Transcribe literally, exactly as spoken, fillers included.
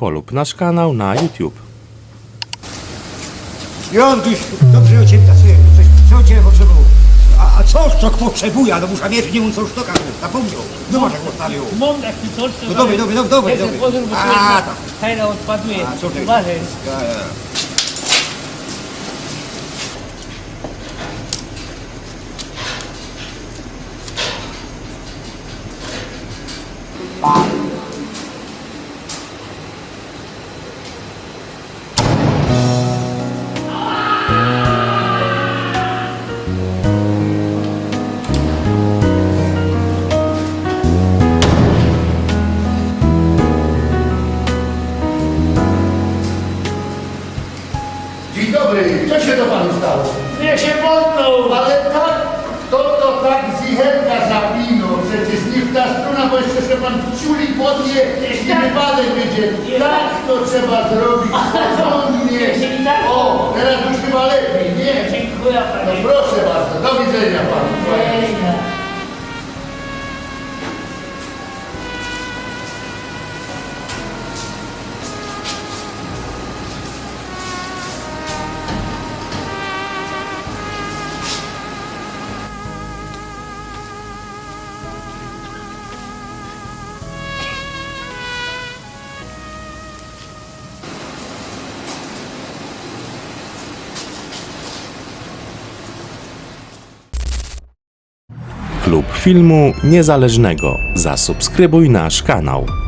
Polub nasz kanał na YouTube. I on gdzieś dobrze o ciebie, co, co, co cię potrzebował? A, a co sztok potrzebuje? No muszę mieć, nie on co sztoka zapomniał. No masz jak postawił. Mądre, jak ty coś, to No dobry, dobry, dobry, dobry, Jest dobry. Otworzył, bo A, człowiek tam. Hejna odpadnie. A, co ty? Uważaj. Ja, ja. Dzień dobry, co się do panu stało? Ja się potknął. Ale tak, to, to tak zicherka zapinął, przecież nie w ta strona, bo jeszcze się pan wciuli pod nie i wypadek będzie. Tak to trzeba zrobić porządnie. O, teraz już chyba lepiej, nie? Dziękuję No panie. Proszę bardzo, do widzenia panu. Klub Filmu Niezależnego. Zasubskrybuj nasz kanał.